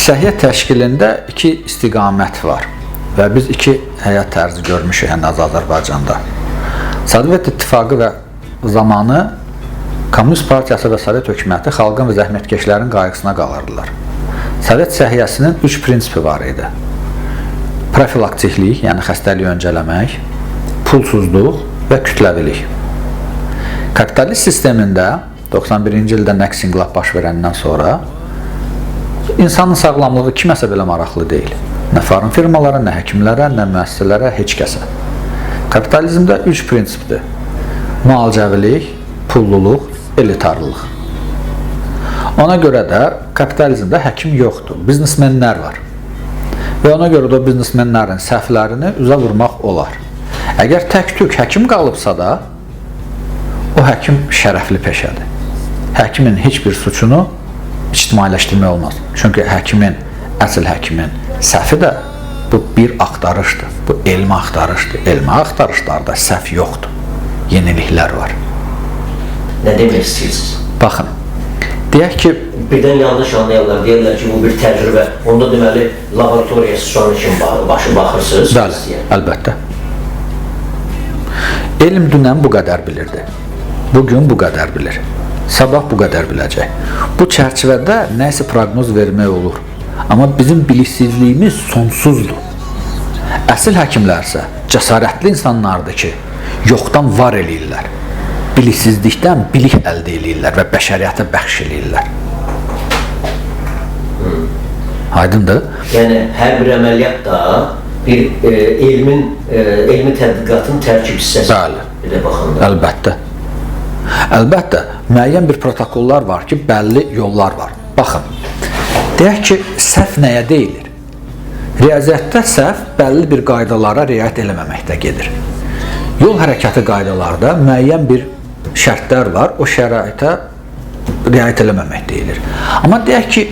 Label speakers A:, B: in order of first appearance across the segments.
A: Səhiyyə təşkilində iki istiqamət var və biz iki həyat tərzi görmüşük ən az Azərbaycanda. Sovet İttifaqı və zamanı Komünist Partiyası və Sovet hökuməti xalqın və zəhmətkeşlərin qayğısına qalırdılar. Sovet səhiyyəsinin üç prinsipi var idi. Profilaktiklik, yəni xəstəliyi öncələmək, pulsuzluq və kütləvilik. Kapitalist sistemində 91-ci ildə nəqs inqilab baş verəndən sonra insanın sağlamlığı kiməsə belə maraqlı deyil. Nə farm firmalara, nə həkimlərə, nə müəssisələrə, heç kəsə. Kapitalizmdə üç prinsipdir. Müalicəvilik, pulluluq, elitarlılıq. Ona görə də kapitalizmdə həkim yoxdur, biznesmenlər var. Və ona görə də o biznesmenlərin səhvlərini üzə vurmaq olar. Əgər tək-tük həkim qalıbsa da, o həkim şərəfli peşədir. Həkimin heç bir suçunu ictimailəşdirmək olmaz. Çünki həkimin, əsl həkimin səhvi də bu bir axtarışdır. Bu elmi axtarışdır. Elmi axtarışlarda səhv yoxdur. Yeniliklər var.
B: Nə demək istəyirsiniz?
A: Baxın, deyək ki,
B: Birdən yanlış anlayarlar, deyirlər ki, bu bir təcrübə. Onda deməli laboratoriya sıçan üçün başı baxırsınız.
A: Bəli, əlbəttə. Elm dünən bu qədər bilirdi. Bugün bu qədər bilir. Sabah bu qədər biləcək. Bu çərçivədə nəsə proqnoz vermək olur. Amma bizim biliksizliyimiz sonsuzdur. Əsl həkimlərsə cəsarətli insanlardır ki, yoxdan var eləyirlər. Biliksizlikdən bilik əldə eləyirlər və bəşəriyyətə bəxş eləyirlər. Aydındır?
B: Yəni hər bir əməliyyat da bir elmin, elmi tədqiqatın tərkib hissəsi.
A: Bəli.
B: Belə baxanda.
A: Əlbəttə. Əlbəttə, müəyyən bir protokollar var ki, bəlli yollar var. Baxın, deyək ki, səhv nəyə deyilir? Riyaziyyatda səhv bəlli bir qaydalara riayət eləməməkdə gedir. Yol hərəkəti qaydalarda müəyyən bir şərtlər var, o şəraitə riayət eləməmək deyilir. Amma deyək ki,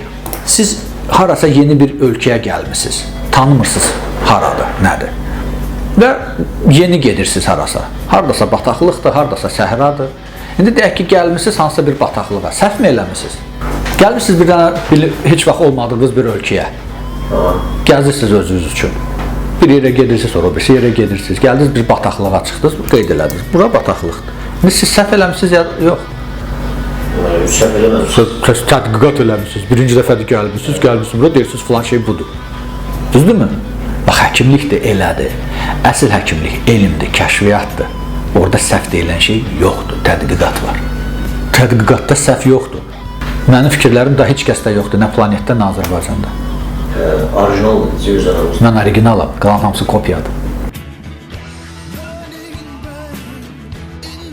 A: siz harasa yeni bir ölkəyə gəlmisiniz, tanımırsınız haradır, nədir. Və yeni gedirsiniz harasa. Hardasa bataqlıqdır, hardasa səhradır. İndi deyək ki, gəlmisiniz hansısa bir bataqlığa, səhvmi eləmisiniz? Gəlmisiniz bir dənə heç vaxt olmadığınız bir ölkəyə. Gəzirsiniz özünüz üçün. Bir yerə gedirsiniz, sonra o birisi yerə gedirsiniz. Gəldiniz bir bataqlığa çıxdınız, qeyd elədiniz. Bura bataqlıqdır. İndi siz səhv eləmisiniz ya yox?
B: Səhv eləməmisiniz.
A: Siz tədqiqat eləmisiniz. Birinci dəfədir gəlmisiniz, gəlmisiniz bura deyirsiniz filan şey budur. Düzdürmü? Bax, həkimlik də elədir. Əsl həkimlik elmdir, kəşfiyyatdır. Orada səhv deyilən şey yoxdur, tədqiqat var. Tədqiqatda səhv yoxdur. Mənim fikirlərim daha heç kəsdə yoxdur, nə planetdə, nə Azərbaycanda.
B: Orijinaldır, necə öz aranızda.
A: Mən originalam, qalan hamısı kopyadır.